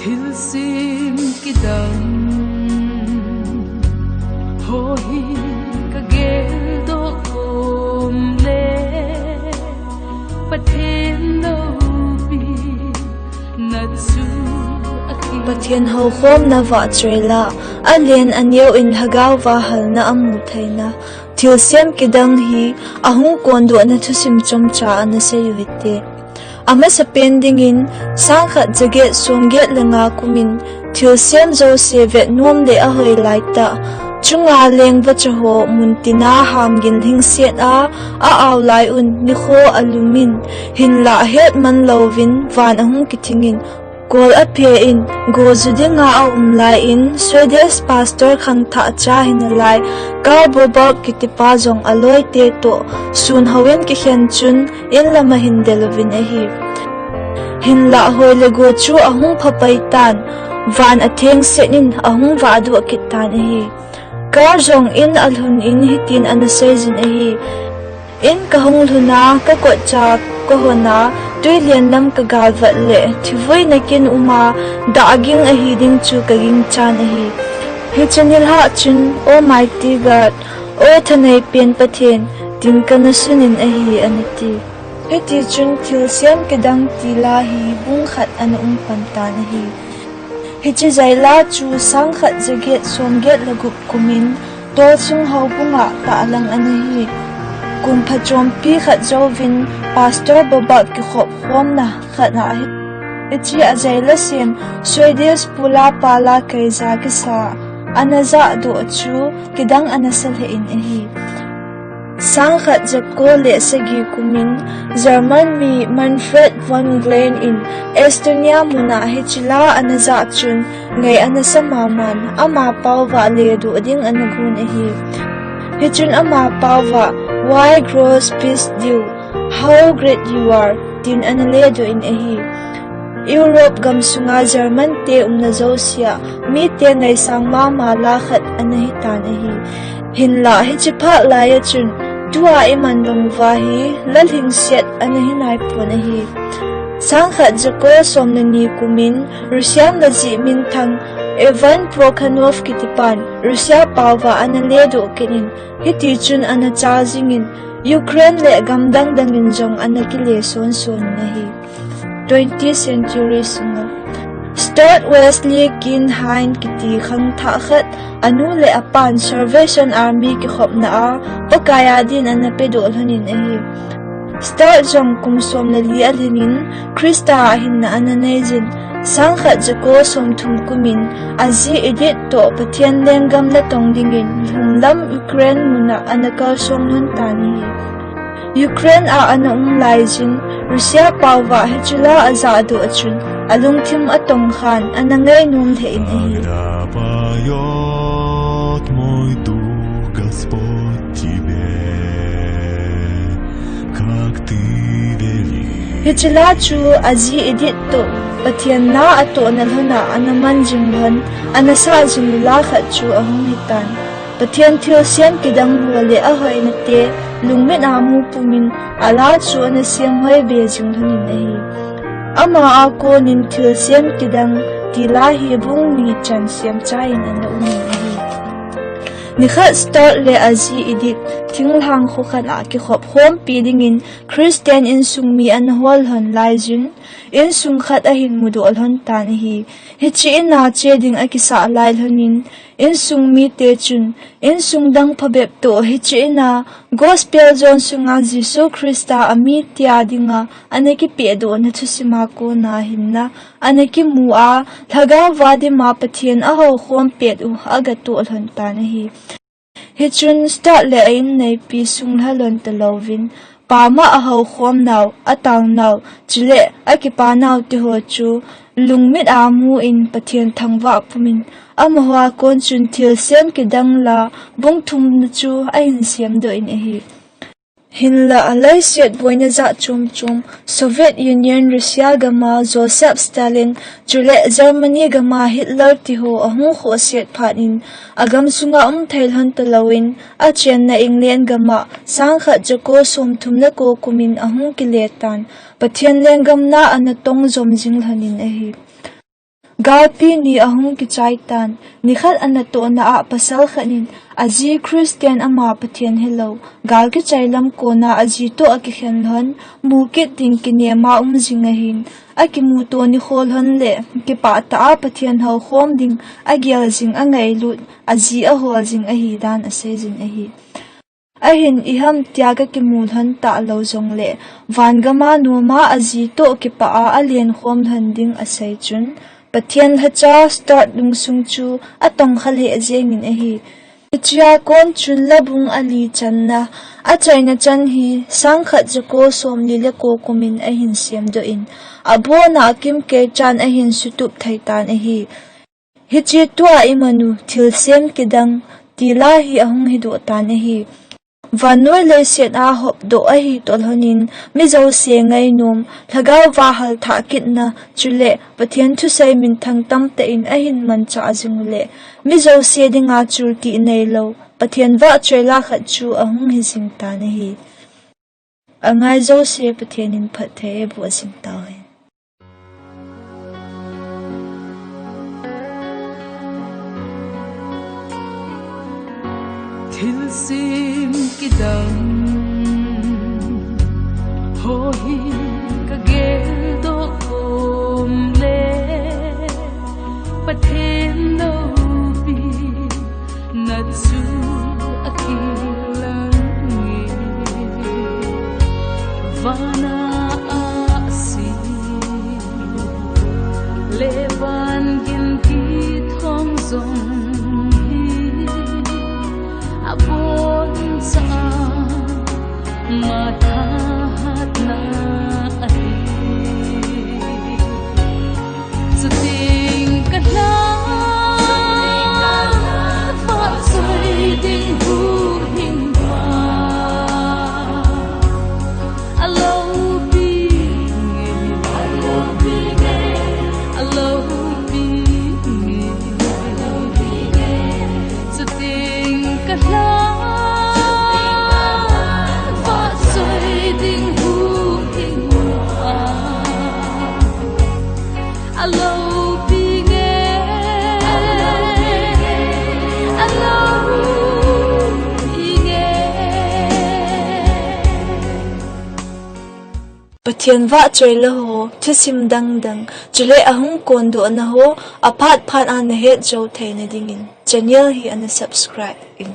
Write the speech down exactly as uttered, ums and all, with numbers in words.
Thilsem kidang ho hi ka geldoh khom le, Pathen loupina chu a ki- Pathen houkhomna vahchoila, alen aneo in Lhagao vahalna amu theina, thilsem kidang hi ahung kondohna thusim chomcha ana sei u hite. Amasapen dingin, sangkhat jaget somget le nga kumin, thilsem jouse vet nom le ahoi laitah, chunga leng vacha ho muntina hamgin lhingset a, a-ao lai un nikho alumin, hinlah hetman louvin van ahung kithingin, kol aphe in, goju dinga aum lai in, Swedish pastor khangthah cha hinalai, Carl Boberg kitipa jong aloite toh, sun houin kikhen chun, in lam ahin del uvin ahi. Hinlah hoi le go chu ahung phapai tan, van athengset in ahung vahdoh kit tan ahi. Carl jong in alhun in hitin ana seijin ahi. In kahung lhun a, kakotcha kahon a, tuilian lam kagalvat le, thivuina kin uma, dahging ahi ding chu kaginchan ahi. Hiche nilhah chun, Almighty God, O thaneipen Pathen, tin kana sunin ahi, ana ti. Hitichun thilsem kidang tila hi bung khat ana um pan tan ahi. Hiche jaila chu sangkhat jaget somget le gup kumin, Tolsung houbunga tahlang ana hi. Kum phachompi khat jouvin Pastor Boberg kikhop khomna khat ahi. Hiche ajaila sem Swedish pula pala kaija kisa ana jahdoh chu kidang ana sa lheh in ahi. Sangkhat jako le sagi kumin German mi Manfred von Galen in Estonia muna hiche la ana jah chun ngai ana sa maman, ama paova ledoh ding ana gon ahi. Hichun ama paova, Wie gross bist du, how great you are, tin ana ledoh in ahi. Europe gamsunga German te umna jousea mite ngaisang mama la khat ana hitan ahi. Hinlah hiche phat laiya chun, tua iman lhon uva hi la lhingset ana hi naipon ahi. Sangkhat jako som le ni kumin Russian lajih minthang Ivan Prokhanov kitipan Russia paova ana ledoh kit in, hitichun ana chal jingin, Ukraine le gam dang dangin jong ana kile sonson in ahi. Twentieth century sunga Stuart Wesley Kinghine kiti khangthah khat, anu le apan Salvation Army kikhopna a Pakai a din ana pedoh lhonin ahi. Stuart jong kum som le li alhingin Christa a hinna ana neijin, sangkhat jako somthum kumin aji Edith toh Pathen lenggam natong dingin lhumlam Ukraine muna ana kalsong lhon tan ahi. Ukraine a ana um laijin, Russia paova hiche la ajahdoh chun, alungthim atongkhan ana ngainom lheh in ahi. Когда поёт мой дух, Господь, тебе, как ты велишь. Hiche la chu aji Edith toh Pathen na atohna lhona ana man jing lhon, ana sah jing la khat chu ahung hitan. Pathen thilsem kidang ho le ahoina te lungmit a mu pumin ala chu ana semhoi be jing lhonin ahi. Ama a konin thilsem kidang tila hi bung ni chan semchai in ana umin ahi. Nikhat Stuart le aji Edith thinglhang kho khat a kikhop khompi dingin Christian insung mi ana hol lhon laijin, insung khat ahin mudoh lhon tan ahi. Hiche in a che ding akisah lai lhonin, insung mite chun, insung dang phabep toh hiche in a Gospel John sunga Jesu Christa ami tia dinga ana kipehdohna thusim a kona hinna ana kimu a, Lhagao va dima Pathen ahoukhom pet u agatoh lhon tan ahi. Hichun Stuart le a inneipi sung lhalon talouvin, pama ahoukhom nau, atao nau, chule akipa nau tiho chu lungmit a mu in Pathen thangvah pumin, amaho a kon chun thilsem kidang la bung thumna chu ahin semdoh in ahi. Hinlah leiset boina jat chom chom, Soviet Union, Russia gama Joseph Stalin, chule Germany gama Hitler tiho ahung khohset phat in, agam sunga um thei lhon talouvin, achenna England gama sangkhat jako somthum le ko kumin ahung kile tan, Pathen lenggam na ana tong jom jing lhonin ahi. Galpi ni ahung kichai tan, nikhat anatohna a pasal khat in aji Christian ama Pathen hilou, gal kichai lam kona aji toh akikhen lhon, mu kit ding kinem a um jing ahin, akimuto nikho lhon le kipah tah a Pathen houkhom ding agel jing angailut, aji ahol jing ahi dan asei jin ahi. Ahin iham tia kakimu lhon talou jongle, van gam a nom a aji toh kipah a alen khom lhon ding asei chun, Pathen lhacha Studd lungsung chu atongkha lheh jengin ahi. Hichea kon chun la bung ali channa, achaina chan hi sang khat jako somli le ko kumin ahin semdoh in, abona akimkei chan ahin sutup thei tan ahi. Hiche tua iman u thilsem kidang ti la hi ahung hidoh tan ahi. Vannoi leiset a hopdoh ahi toh lhonin, mi jouse ngainom, lhagao va halthah kitna, chule Pathen thusei minthang tamtah in ahin manchah jing ule, mi jouse dinga chulkih neilou, Pathen vahchoila khat chu ahung hi jing tan ahi. Angai jouse Pathen in phatthei eiboh jing tauhen. Thilsem kidang ho hi kageldoh khom le, Pathen loupina chu akilang e. Vana ahsi le van ginti thong jong hi aboncha mathatna ahi. Chuting kalhah vahchoi ding huhhing pa aloupi nge, aloupi nge. Chuting kalhah vahchoi ding huhhing pa aloupi nge, aloupi nge. Pathen vahchoila ho, thusim dangdang, chule ahung kondohna ho, aphat phat a nahet jou theina dingin channel hi ana subscribe in.